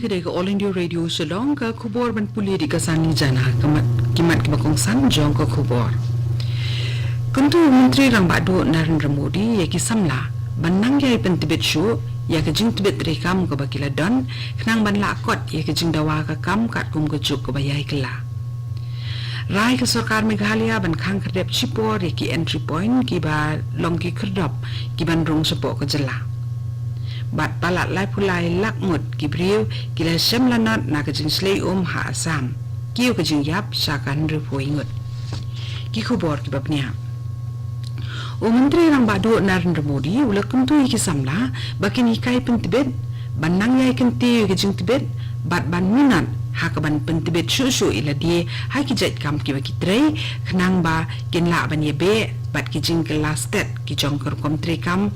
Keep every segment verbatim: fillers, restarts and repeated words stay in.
Ka dei ka All India Radio Shillong, ka khubor ban pule da ka Sani Jana, ka mat, ki mat kiba kongsan jong ka khubor. Kyntu u Myntri Rangbah Duh Narendra Modi ïa ki samla ban nang ïai pyntbit shuh ïa ka jingtbit treikam kaba ki la don, khnang ban lah kot ïa ka jingdawa ka kam katkum ka juk kaba ïai kylla. Rai ka sorkar Meghalaya ban khang khyrdep shipor ïa ki entry point kiba long ki khyrdop kiban rung shapoh ka jylla. Bad palat laiphew lai lak ngut ki briew ki la shem lanot na ka jingshlei um ha Assam, kiew ka jingïap sha ka hynriewphew ngut. Ki khubor kiba bniah. U Myntri Rangbah Duh Narendra Modi u la kyntu ïa ki samla ba kin hikai pyntbit, ban nang ïai kyntiew ïa ka jingtbit, bad ban minot ha kaban pyntbit shuh shuh ïa lade ha ki jait kam kiba ki trei, khnang ba kin lah ban ïabeh bad ki jingkylla stet ki jong ka rukom treikam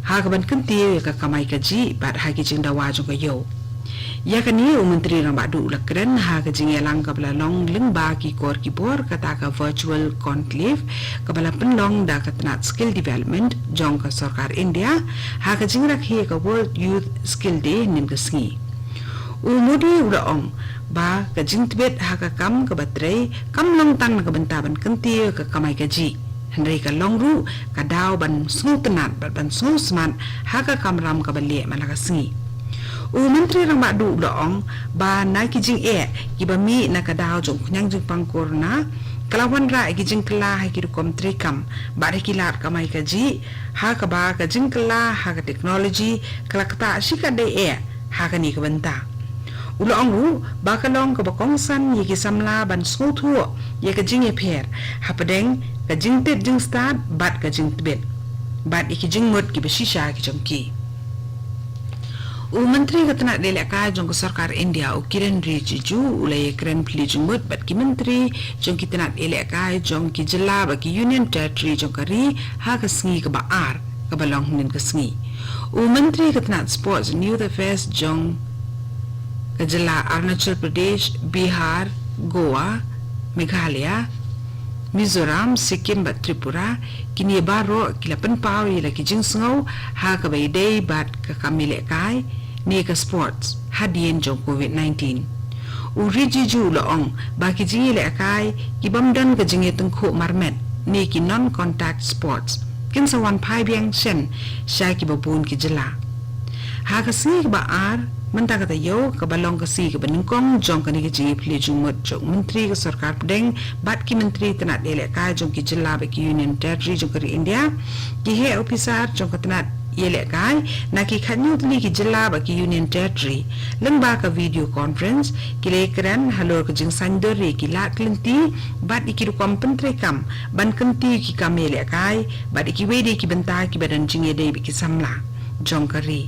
ha kaban kyntiew ïa ka kamai kajih bad ha ki jingdawa jong ka ïew. Ïa kane u Myntri Rangbah Duh u la kren ha ka jingïalang kaba la long lyngba ki kor ki bor, kata ka virtual conclave kaba la pynlong da ka tnat skill development jong ka sorkar India ha ka jingrakhe ka World Youth Skill Day hynnin ka sngi. U Modi u la ong ba ka jingtbit ha ka kam kaba trei kam long tang na ka bynta ban kyntiew ïa ka kamai kajih, hynrei ka long ruh ka daw ban sngewtynnat bad ban sngewsmat ha ka kamram kaba leh man la ka sngi. U Myntri Rangbah Duh u la ong ba na ki jingeh kiba mih na ka daw jong u khñiang jingpang corona, ka la wanrah ïa ki jingkylla ha ki rukom treikam bad ha ki lad kamai kajih, ha kaba ka jingkylla ha ka technology ka la ktah shikatdei eh ha kane ka bynta. U la ong ruh ba ka long kaba kongsan ïa ki samla ban sngewthuh ïa ka jingïapher hapdeng ka jingtit jingstad bad ka jingtbit, bad ïa ki jingmut kiba shisha ki jong ki. U Myntri ka tnat ïalehkai jong ka sorkar India, u Kiren Rijiju, u la ïakren plie jingmut bad ki myntri jong ki tnat ïalehkai jong ki jylla bad ki Union Territory jong ka ri ha ka sngi kaba ar kaba long hynnin ka sngi. U Myntri ka tnat Sports and Youth Affairs jong ka jylla Arunachal Pradesh, Bihar, Goa, Meghalaya, Mizoram, Sikkim bad Tripura, kine baroh ki la pynpaw ïa la ki jingsngew ha kaba ïadei bad ka kam ïalehkai ne ka sports hadien jong COVID nineteen. U Rijiju u la ong ba ki jingïalehkai ki bym don ka jingïatyngkhuh marmet ne ki non-contact sports kin sa wan phai biang shen sha kiba bun ki jylla. Ha ka sngi kaba ar mynta ka taïew, kaba long ka sngi kaba nyngkong jong kane ka jingïaplie jingmut jong u Myntri ka sorkar pdeng bad ki myntri tnat ïalehkai jong ki jylla bad ki Union Territory jong ka ri India, ki heh ophisar jong ka tnat ïalehkai na ki khathynñiew tylli ki jylla bad ki Union Territory, lyngba ka video conference, ki la ïakren halor ka jingsaiñdur ïa ki lad ki lynti bad ïa ki rukom pyntreikam ban kyntiew ïa ki kam ïalehkai bad ïa kiwei de ki bynta kiba don jingïadei bad ki samla jong ka ri.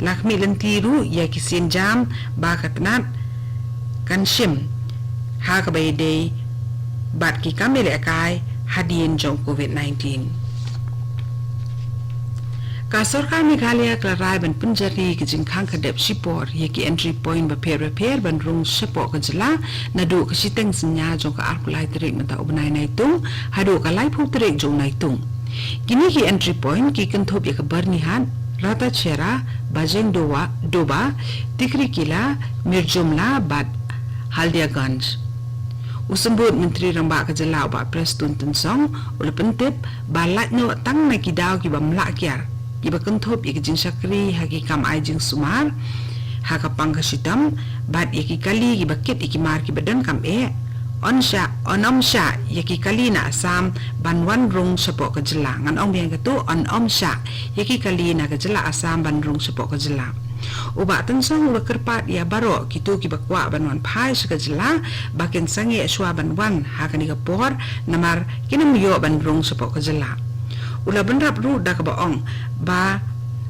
La khmih lynti ruh ïa ki sienjam ba ka tnat kan shim ha kaba ïadei bad ki kam ïalehkai hadien jong COVID nineteen. Ka sorkar Meghalaya ka la rai ban pynjari ka jingkhang khyrdep shipor ïa ki entry point bapher bapher ban rung shapoh ka jylla, naduh ka shiteng synñia jong ka arphew lai tarik mynta u bnai Naitung haduh ka laiphew tarik jong u Naitung. Kine ki entry point ki kynthup ïa ka Byrnihat, Ratacherra, Bajengdowa, Doba, Tikrikilla, Mirjumla bad Haldiaganj. U Symbud Myntri Rangbah ka jylla u Bah Prestone Tynsong u la pyntip ba lait noh tang na ki daw ki bym lah kiar, kiba kynthup ïa ka jingshakri ha ki kam ai jingsumar ha ka pang ka shitom, bad ïa ki kali kiba kit ïa ki mar kiba donkam eh, yn shah, yn ym shah ïa ki kali na Assam ban wan rung shapoh ka jylla. Ngan ong biang katto, yn ym shah ïa ki kali na ka jylla Assam ban rung shapoh ka jylla. U Bah Tynsong u la kyrpad ïa baroh kito kiba kwah ban wan phai sha ka jylla ba kin sangeh shuwa ban wan ha kane ka por, namar kin ym ïoh ban rung shapoh ka jylla. U la bynrap ruh da kaba ong ba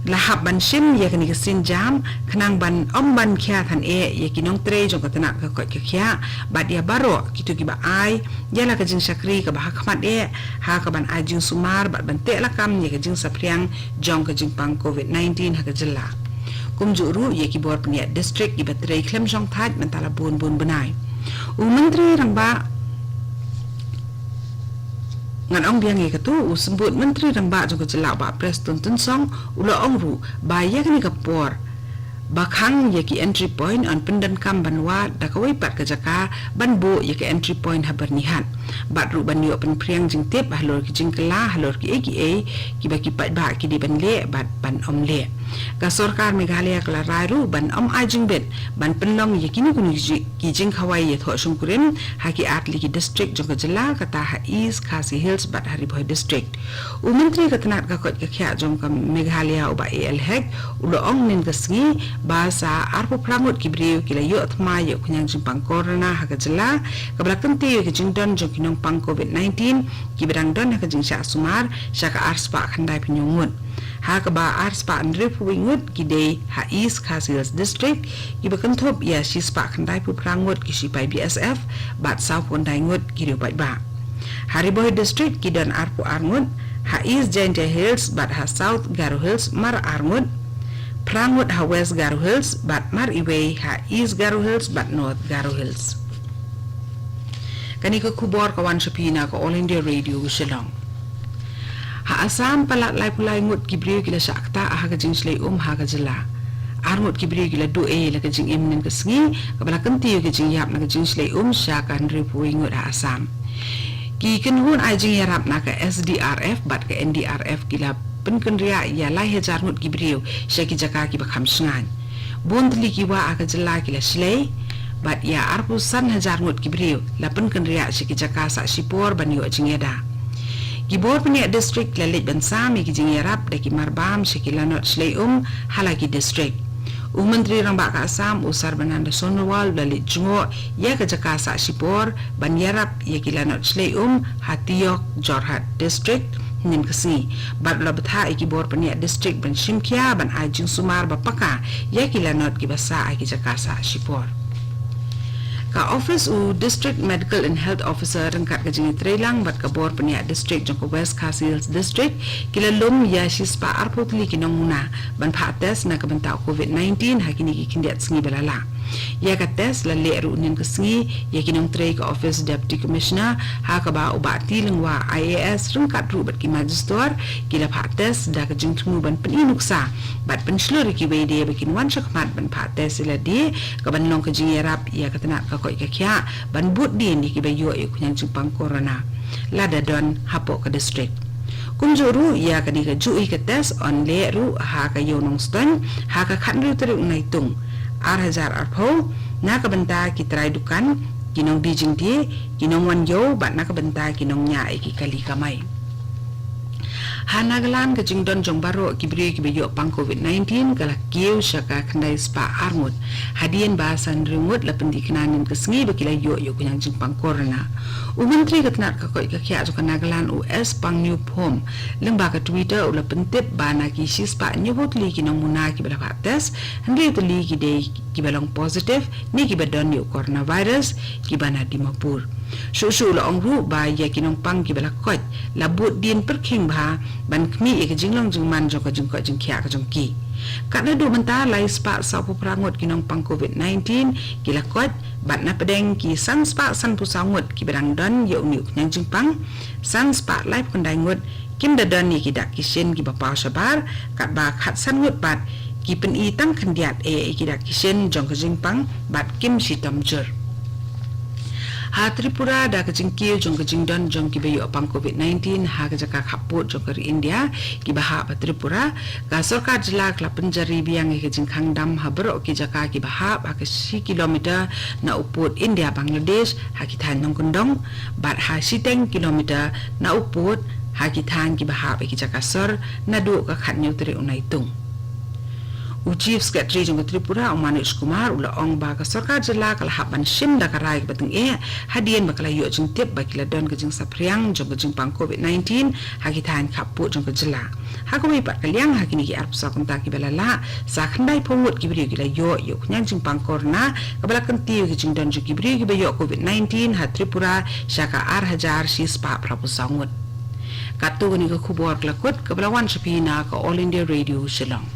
la hap ban shim ïa kane ka sienjam khnang ban ym ban khia than eh ïa ki nongtrei jong ka tnat ka koit ka khiah bad ïa baroh kito kiba ai ïa la ka jingshakri kaba ha khmat eh ha kaban ai jingsumar bad ban teh lakam ïa ka jingsaphriang jong ka jingpang COVID nineteen ha ka jylla. Kumjuh ruh ïa ki bor pynïaid district kiba trei khlem shongthait mynta la bun bun bnai. U Myntri Rangbah, ngan ong biang ïa katto, u Symbud Myntri Rangbah jong ka jylla u Bah Prestone Tynsong u la ong ruh ba ïa kane ka por ba khang ïa ki entry point yn pyndonkam ban wad da kawei pat ka jaka ban buh ïa ka entry point ha Byrnihat. Bad ruh ban ïoh pynphriang jingtip halor ki jingkylla halor kiei kiei kiba ki paidbah ki dei ban leh bad ban ym leh. Ka sorkar Meghalaya ka la rai ruh ban ym ai jingbit ban pynlong ïa kino kino ki ji-, ki jingkhawai ïathoh shongkurim ha ki artylli ki district jong ka jylla, kata ha East Khasi Hills bad ha Ri Bhoi District. U Myntri ka tnat ka koit ka khiah jong ka Meghalaya, u Bah A L Hek, u la ong mynhynnin ka sngi ba sa arphew phra ngut ki briew ki la ïoh thma ïa u khñiang jingpang corona ha ka jylla, kaba la kyntiew ïa ka jingdon jong ki nongpang covid nineteen kiba dang don ha ka jingshah sumar sha ka arspah khyndai phew hynñiew ngut. Ha kaba arspah hynriewphew wei ngut ki dei ha East Khasi Hills District, kiba kynthup ïa shispah khyndaiphew phra ngut ki shipai B S F bad sawphew khyndai ngut ki riew paidbah. Ha Ri Bhoi District ki don arphew ar ngut, ha East Jaintia Hills bad ha South Garo Hills mar ar ngut, phra ngut ha West Garo Hills bad mar iwei ha East Garo Hills bad North Garo Hills. Kane ka khubor ka wan sha phi na ka All India Radio Shillong. Ha Assam palat laiphew lai ngut ki briew ki la shah ktah ha ka jingshlei um ha ka jylla. Ar ngut ki briew ki la duh ei la ka jingim mynhynnin ka sngi, kaba la kyntiew ïa ka jingïap na ka jingshlei um sha ka hynriewphew wei ngut ha Assam. Ki kynhun ai jingïarap na ka S D R F bad ka N D R F ki la pynkynriah ïa lai hajar ngut ki briew sha ki jaka kiba kham shngaiñ. Bun tylli ki wah ha ka jylla ki la shlei, bad ïa arphew san hajar ngut ki briew la pynkynriah sha ki jaka sah shipor ban ïoh jingïada. Ki bor pynïaid district ki la leit ban sam ïa ki jingïarap da ki marbam sha ki lanot shlei um ha la ki district. U Myntri Rangbah ka Assam, u Sarbananda Sonowal, u la leit jngoh ïa ka jaka sah shipor ban ïarap ïa ki lanot shlei um ha Tiok, Jorhat District, mynhynnin ka sngi. Bad u la bthah ïa ki bor pynïaid district ban shim khia ban ai jingsumar ba paka ïa ki lanot kiba sah ha ki jaka sah shipor. Ka office u District Medical and Health Officer ryngkat ka jingïatreilang bad ka bor pynïaid district jong ka West Khasi Hills District ki la lum ïa shispah arphew tylli ki nongmuna ban phah test na ka bynta covid nineteen ha kine ki khyndiat sngi ba la lah. Ïa ka test la leh ruh mynhynnin ka sngi ïa ki nongtrei ka office Deputy Commissioner, ha kaba u Bah T Lyngwa I A S ryngkat ruh bad ki magistrate ki la phah test da ka jingthmu ban pyni nuksa bad pynshlur ïa kiwei de ba kin wan shakhmat ban phah test ïa lade, kaban long ka jingïarap ïa ka tnat ka koit ka khiah ban bud dien ïa kiba ïoh ïa u khñiang jingpang corona lada don hapoh ka district. Kumjuh ruh ïa kane kajuh hi ka test yn leh ruh ha ka Ïew Nongstoiñ ha ka khathynriew tarik u Naitung ar hajar arphew, na ka bynta ki trai dukan, ki nongdie jingdie, ki nongwan ïew bad na ka bynta ki nongñiah ïa ki kali kamai. Ha Nagaland ka jingdon jong baroh ki briew kiba ïoh pang covid nineteen ka la kiew sha ka khyndai spah ar ngut, hadien ba san hynriew ngut la pynthikna mynhynnin ka sngi ba ki la ïoh ïa u khñiang jingpang corona. U Myntri ka tnat ka koit ka khiah jong ka Nagaland, u S Pangñiuphom, lyngba ka Twitter u la pyntip ba na ki shispah hynñiewphew tylli ki nongmuna kiba la phah test, hynriew tylli ki dei kiba long positive ne kiba don ïa u coronavirus, kiba na Dimapur. Shuh shuh u la ong ruh ba ïa ki nongpang kiba la koit la bud dien pyrkhing bha ban khmih ïa ka jinglong jingman jong ka jingkoit jingkhiah ka jong ki. Kat naduh mynta lai spah sawphew phra ngut ki nongpang covid nineteen ki la koit, bad na pdeng ki san spah sanphew saw ngut kiba dang don ïa une u khñiang jingpang, san spah laiphew khyndai ngut kim da don ïa ki dak ki shin kiba paw shabar, katba khatsan ngut pat ki pyni tang khyndiat eh ïa ki dak ki shin jong ka jingpang bad kim shitom jur. Ha Tripura, da ka jingkiew jong ka jingdon jong kiba ïoh pang covid nineteen ha ka jaka khappud jong ka ri India kiba hap ha Tripura, ka sorkar jylla ka la pynjari biang ïa ka jingkhang dam ha baroh ki jaka kiba hap ha ka shi kilometer na u pud India Bangladesh ha ki thaiñ nongkyndong, bad ha shiteng kilometer na u pud ha ki thaiñ kiba hap ha ki jaka sor naduh ka khathynñiew tarik u Naitung. U Chief Secretary jong ka Tripura, u Manoj Kumar, u la ong ba ka sorkar jylla ka la hap ban shim da ka rai kaba tyngeh hadien ba ka la ïoh jingtip ba ki la don ka jingsaphriang jong ka jingpang covid nineteen ha ki thaiñ khappud jong ka jylla. Ha kawei pat ka liang, ha kine ki arphew saw kynta kiba la lah, sa khyndaiphew ngut ki briew ki la ïoh ïa u khñiang jingpang corona, kaba la kyntiew ïa ka jingdon jong ki briew kiba ïoh covid nineteen ha Tripura sha ka ar hajar shispah phraphew saw ngut. Katto kane ka khubor ka la kut, kaba la wan sha phi na ka All India Radio Shillong.